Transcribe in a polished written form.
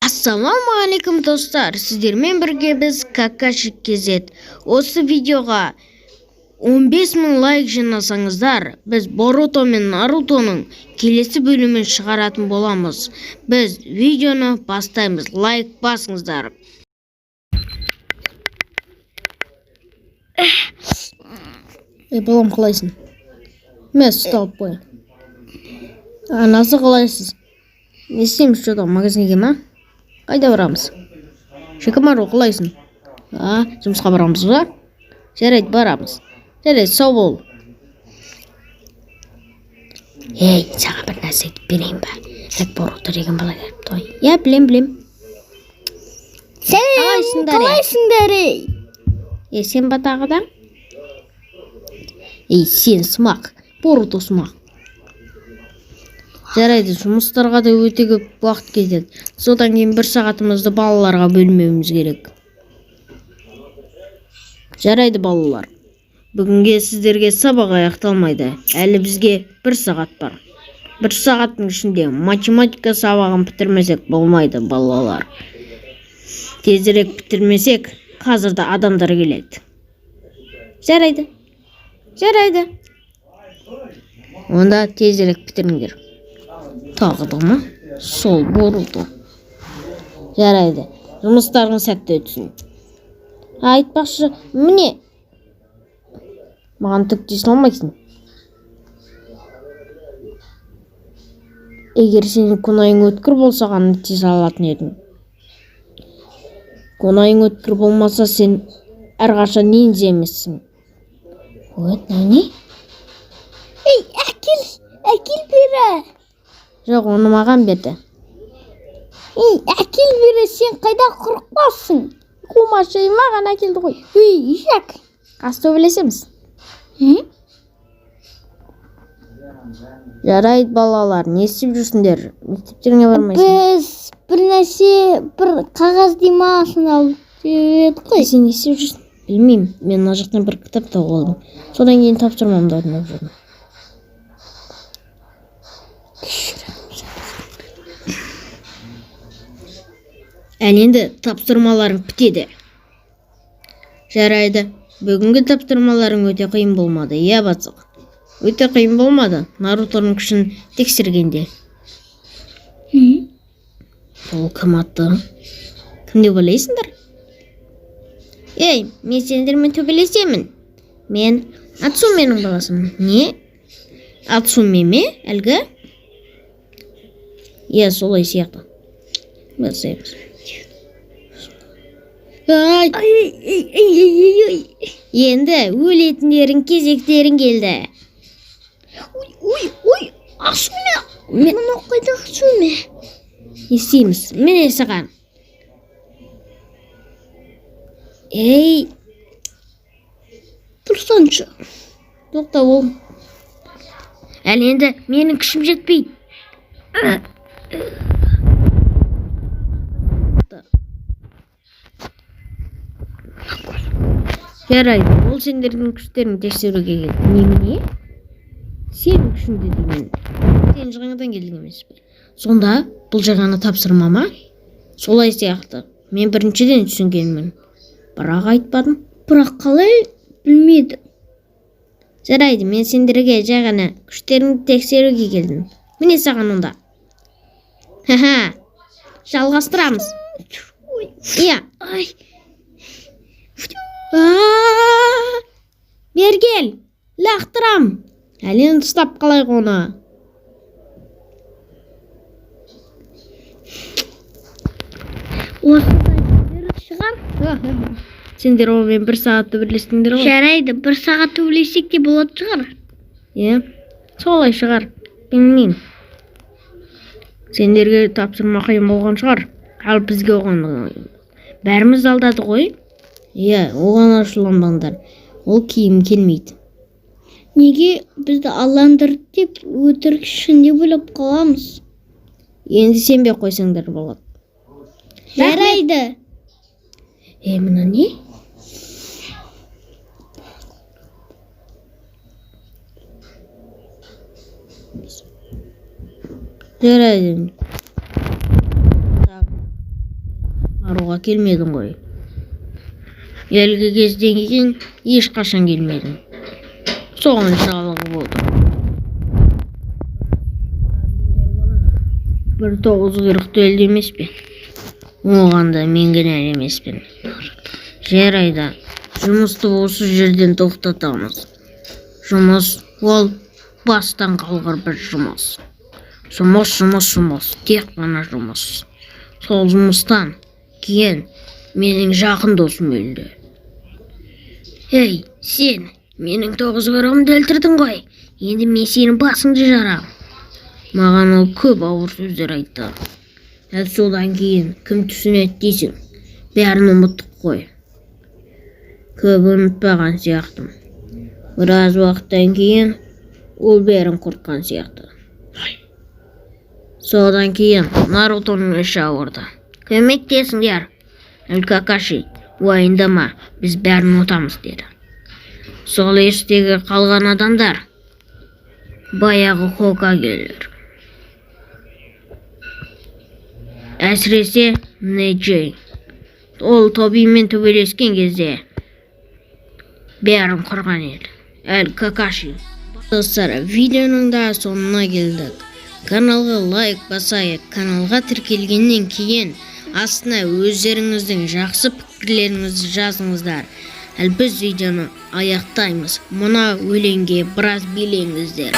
Ассалаумағалейкум, достар! Сіздермен бірге біз, Какаши KZ. Осы видеоға 15 мың лайк жинасаңыздар, біз Боруто мен Нарутоның келесі бөлімін шығаратын боламыз. Біз видеоны бастаймыз. Лайк басыңыздар. Ей, балам, қалайсың? Мә, сүт алып қой. Анасы, қалайсыз? Не істейміз, что магазинге ма? Қайда барамыз? Шикамару, қалайсың? А, жұмысқа барамыз ба? Жарайды, барамыз. Жарайды, сау бол. Ей, саған бір нәрсе айтып берейін ба? Так, Боруто деген бала келіпті ғой. Иә, білем, білем. Сәлем, Қалайсыңдар, ей? Қалайсыңдар, ей? Е, сен ба тағы да? Ей, сен сұмақ, Боруто сұмақ. Жарайды, жұмыстарға да өте көп уақыт кетеді. Содан кейін бір сағатымызды балаларға бөлмеуіміз керек. Жарайды, балалар. Бүгінге сіздерге сабақ аяқталмайды. Әлі бізге бір сағат бар. Бір сағаттың ішінде математика сабағын бітірмесек болмайды, балалар. Тезірек бітірмесек, қазір де адамдар келеді. Жарайды. Жарайды. Онда тезірек бітіріңдер. Тағы да ма? Сол Боруто. Жарайды. Жұмыстарың сәтті өтсін. Айтпақшы, міне. Маған түк тиісе алмайсың. Егер сенің кунайың өткір болса ғана тиісе алатын едім. Кунайың өткір болмаса, сен әрқашан ниндзя емессің. Ой, мынау не? Ей, әкел, әкел бері. Жоқ, оны маған берді. Ей, әкел бері, сен қайда қорықпассың? Қумашы, маған әкелді ғой. Ей, ишак. Қас төбелесеміз. М? Жарайды, балалар, не істеп жүрсіңдер? Мектептеріңе бармайсың. Біз бір нәрсе, бір қағаз дей ма, соны алып едік қой. Сен не істеп жүрсің? Білмеймін. Мен мына жақтан бір кітап тауып алдым. Содан кейін тапсырмамды орындап жүрмін. Әлі енді тапсырмаларың бітеді. Жарайды. Бүгінгі тапсырмаларың өте қиын болмады, иә, бастық? Өте қиын болмады. Нарутоның күшін тексергенде. М? Бұл кім атты? Кім деп ойлайсыңдар? Ей, мен сендермен төбелесемін. Мен Ацуменің баласымын. Не? Ацуме ме? Әлгі? Иә, солай сияқты. Бастаймыз. Ай, Ай, ай, ай, ай, ай, ай. Енді өлетіндерің кезектерің келді. Ой, ой, ой, Асуме. Мынау қайда Асуме? Не істейміз? Міне саған. Ей, Тұрсаңшы. Тоқта ол. Әлі енді менің күшім жетпейді. Жарайды, ол сендердің күштеріңді тексеруге келді. Немене? Сенің күшіңді деймін. Сен жаңадан келдің емес пе? Сонда бұл жай ғана тапсырма ма? Солай сияқты. Мен біріншіден түсінгенмін. Бірақ айтпадым. Бірақ қалай білмейді. Жарайды, мен сендерге жай ғана күштеріңді тексеруге келдім. Міне саған онда. Ха-ха. Жалғастырамыз. Ой, Иә. Ай. Аа! Бері кел. Лақтырам. Әлі енді ұстап қалайық оны. Осыдан шығар. Сендер онымен бір сағат төбелестіңдер ғой. Жарайды, бір сағат төбелессек те болатын шығар. Иә. Солай шығар. Білмеймін. Сендерге тапсырма қиын болған шығар. Ал бізге оған бәріміз алдады ғой. Иә, оған ашуланбаңдар. Ол киім келмейді. Неге бізді алдандырды деп өтірік шын деп ойлап қаламыз. Енді сенбей қойсаңдар болады. Жарайды. Е, мына не? Жарайды. Так. ауылға келмедің ғой. Әлгі кезден кейін ешқашан келмедің. Соған жалығып отырмын. Бір тоғыз құйрықты өлді емес пе? Оған да мен кінәлі емеспін. Жарайды, жұмысты осы жерден тоқтатамыз. Жұмыс ол бастан қалғыр бір жұмыс. Жұмыс, жұмыс, жұмыс, тек қана жұмыс. Сол жұмыстан кейін менің жақын досым өлді. Ей, сен менің тоғыз құйрығымды өлтірдің ғой. Енді мен сенің басыңды жарам. Маған ол көп ауыр сөздер айтты. Әл содан кейін кім түсінеді дейсің? Бәрін ұмыттық қой. Көп ұмытпаған сияқтымын. Біраз уақыттан кейін ол бәрін құртқан сияқты. Содан кейін Нарутоның іші ауырды. Көмектесіңдер. Әл Какаши, уайымдама, біз бәрін ұмытамыз деді. Сол естегі қалған адамдар баяғы Хокагелер. Әсіресе Неджей. Ол Тобимен төбелескен кезде бәрін құрған еді. Әл Какаши. Достар, видеоның да соңына келдік. Каналға лайк басайық. Каналға тіркелгеннен кейін астына өздеріңіздің жақсы пікірлеріңізді жазыңыздар. Әл біз видеоны аяқтаймыз. Мына өлеңге біраз билеңіздер.